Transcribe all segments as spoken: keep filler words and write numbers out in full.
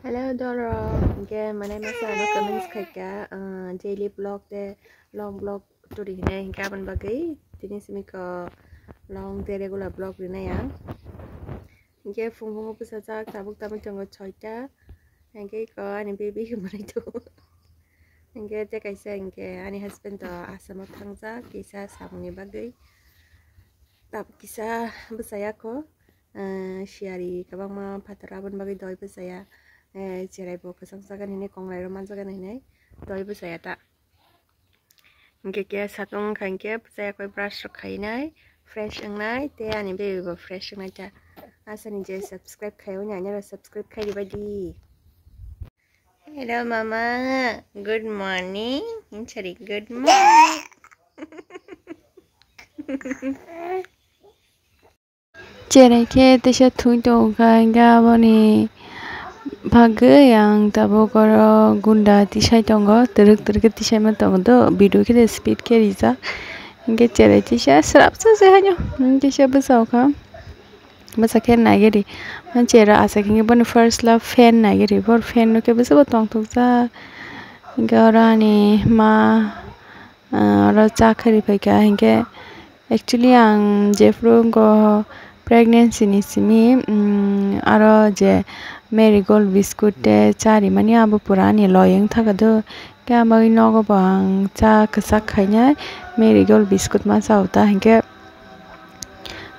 Hello doro, hingke mane masa ano comments khaika, ah, daily vlog te long vlog turi hinai hingke aboni bagwi tini simi ko long te regular vlog rinai ang. Hingke phung phungo bwsajak tabuk tabuk tongo soita, hingke ko ani baby manai tongo. Hingke te kaisa hingke ani husband to Assam o thangjak kisa samungni bagwi. Tabuk kisa bwsaya ko, ah, siyari kwbangma phatar aboni bagwi doi bwsaya, eh, cherai bo kwchang jagan hinwi kongrai rw man jagan hinwi doi bwsaya ta. Hingke ke satung wngkha hingke bwsaya koi brush rok khainai, fresh wngnai, tei ani baby bo fresh wngnai ta. Asani je subscribe khai oni ani oro subscribe khai ribai di. Hello mama, good morning. Sorry, good morning. Cherai khe teisa thwi tongo kha, hingke aboni bagwi ang tabuk oro gunda tisai tongo, twrwk twrwk khe tisaima tongo do, video khe de speed khe rijak, hingke cherai teisa srapsa se haino, hingke se bwsao kha, bwsa khe nai gari, cherai aswk hingke boni first love fan nai gari, bor fan no khe bwsabo tongthokjak, hingke oro ani ma. Ah, oro cha khe ri phaikha, hinkhe actually ang jephuru wngkha pregnancy ni simi, mm, aro je Marigold biscuit tei cha rimani abo pura ani loi wngthaka do, khe amo nogo bo ang cha kwchak khainai Marigold biscuit ma chao ta hinkhe.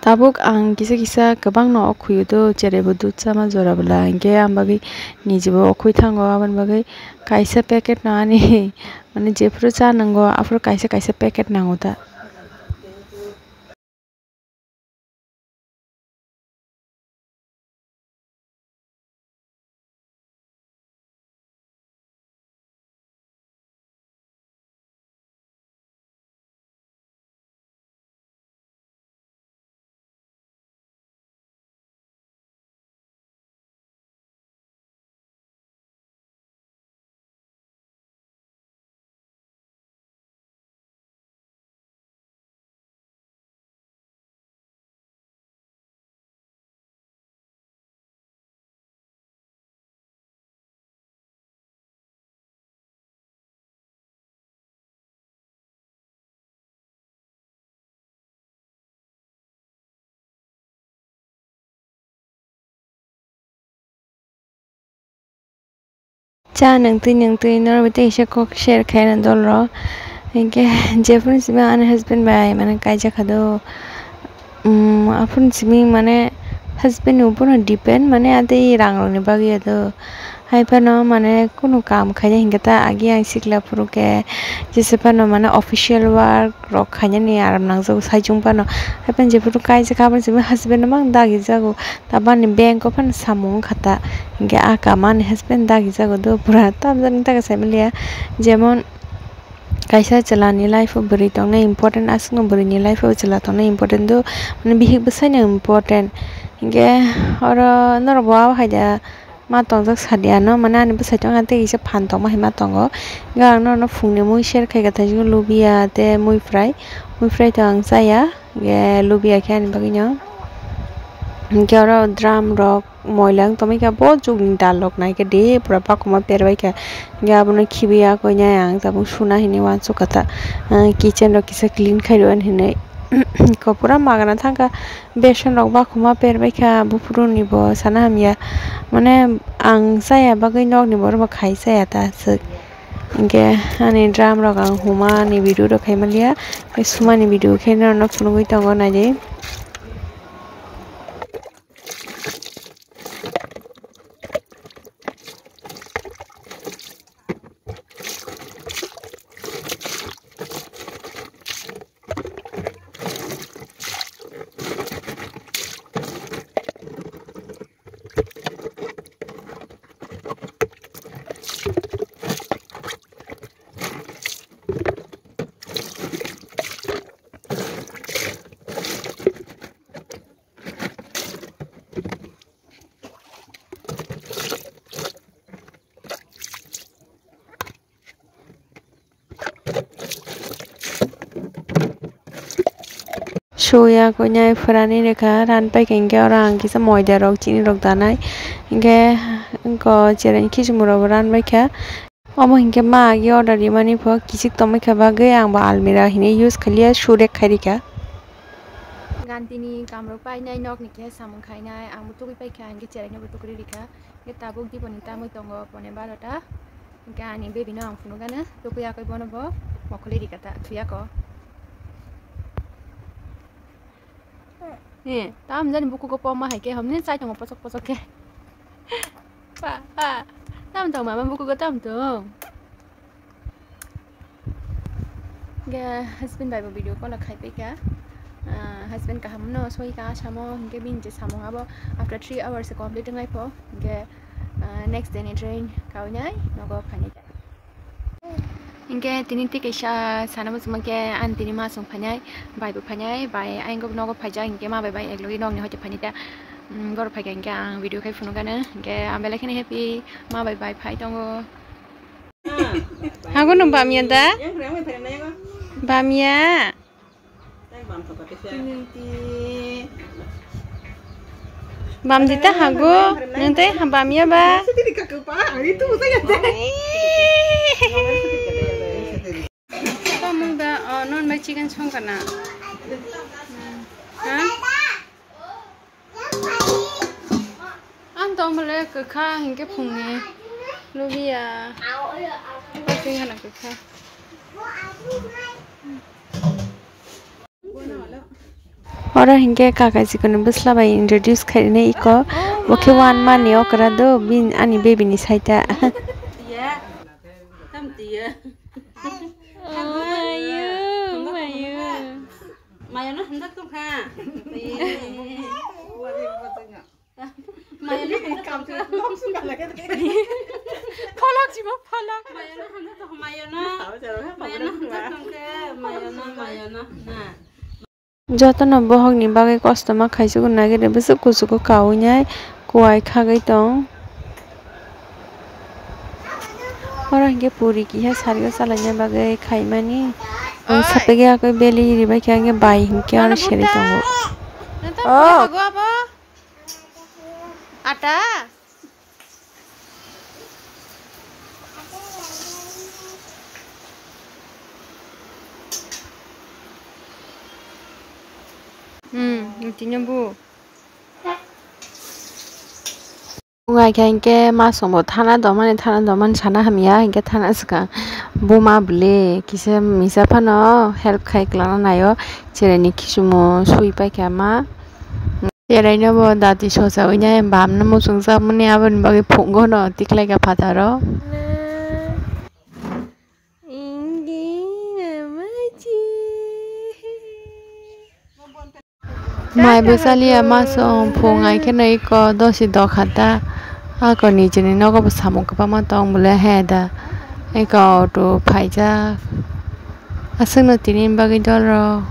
Tabuk ang kisa kisa kwbangno okhuyo do, cheraibo dudh chama jora bwla, hinkhe ang bagwi nijibo okhoi thango, aboni bagwi kaisa packet no ani, mane, jephuru cha nango, aphuru kaisa kaisa packet nango ta. Cha nungtwi nungtwi norok bai tei kisa kok share khaina dol rok. Hinkhe jephuru simi ani husband bai mane kaijak kha do. Um, aphuru simi mane husband ni upor no depend mane adai rang rok ni bagwi ya do. Hai phano mane kunu kam khaina hinkhe ta agi ang sikla phuru khe jesa phano mane official work rok khainani aram nangjago saichung phano. Hai phano jephuru kaijak kha aboni simi husband no mang dagijago. Tabani bank o phano samung wngkha ta. Hinkhe ah kama ani husband dagijago do pura tamjani taga saimaliya. Jemon kaisa chwla ni life o bwrwi tongnai important, aswkno bwrwi ni life o chwla tongnai important do. Mane bihik bwsai no important. Hinkhe oro norok bo abo hai da. Ma tongjak sadi ano, mane ani bwsai tongma tei kisa phan tongma hai ma tongo. Hingke ang norokno phungni mui share khaika thaising lubia tei mui fry, mui fry to ang chaya, hingke lubia khe ani bagwi no. Hingke oro drum rok moila wng tongmani khe bo jukni dal rok naikhe de pura bakhuma perbaikha. Hingke abono khibiya koinai ang tabuk suna hinwi uansukha ta, ah, kitchen rok kisa clean khairwi hinwi. Ko pura magana thangkha. Beson rok bakhuma perbaikha buphuru ni bo sana hamya. Mane ang chaya bagwi nokni borok bo khai chaya ta aswk. Hinkhe ani drum rok ang huma ni video rok khai manliya. Tei suma ni video khe norokno phunugwi tongo naidi. Tuya kuinai phwrani rikha, ran paikha hinkhe oro ang kisa moida rok, chini rok danai. Hinkhe, wngkha chereng khichmung rokbo ran baikha. Omo hinkhe ma agi order rimani pho kisik tongbaikha bagwi ang bo almirah hinwi use khaliya, su rek khai rikha. Gantini kamrok painai, nokni khe samung khainai, ang bo tugui paikha, hinkhe cherainobo tugui rikha. Hinkhe tabuk diboni tamwi tongo pone barota. Hinkhe ani baby no ang phunukgano, tugui yakui bono bo mokholi rikha ta, thuyako. Eh, tam jani bukugo poma hai khe, hamni chai tongo pochok pochok khe. Pa, pa. Tam tong mama bukugo tam tong. Ge husband bai bo video call khai pai kha. Ah, husband kaham no soi ka samo, hinkhe bini je samung abo after three hours complete wngnai pho. Hinkhe, ah, next day ni train kaunai nogo phainai. Hinkhe tini tei kaisa sana muchungma khe ani tini ma song phainai, bai bo phainai, bai ayang nogo phaijak, hinkhe ma bai bai eklogi nokni hoite phainai ta, mm, borok phaikha hinkhe ang video khai phunukgano, hinkhe ang belai kheno happy, ma bai bai phai tongo. Hago nung bamya da? Bamya. Bam di ta hago, nung tei ha bam ya ba? Tomung da, oh, non bai chicken song kana. Ha? Ang tong bole kwkha hinkhe phungni lubiya. Pasing hana kwkha. Oro hinkhe kaka chikon ni bwsla bai introduce khainai iko, bo khe one month ni okra do, bini ani baby ni saita. Tam tiya. Ayo, ayo. Maya no hamjak tong kha. Maya no hamjak tong. Pholok si bo pholok. Maya no hamjak tong, maya no. Maya no hamjak tong khe, maya no, maya no, na. Jotono bohokni bagwi kosto ma khaisukna nagwi rw, bwswk kuchugo kaui nai kuai khagwi tong. Oro hinkhe puri kiha sario chalaina bagwi khaimani. Ang sapegwi akoi beli ribaikha, hinkhe bai hinkhe oro serwi tongo. Oh. Ata? Hmm, tini bu. Wngkha hinkhe masongbo thana domani, thana domani sana hamya, hinkhe thana swkang buma bwle kisa misa phano help khai kwlana naio, cheraini khichumu sui paikha ma. Cheraino bo dati sosa wngya bamno muchungjakmani, aboni bagwi phungo no tiklaikha phataro. Mai bo chaliya masong phung ai kheno iko dosi dokhata. Ako nijini nogo bo samung kwbangma tong bole he da. Iko auto phaijak. Aswkno tini bagwi dol rok.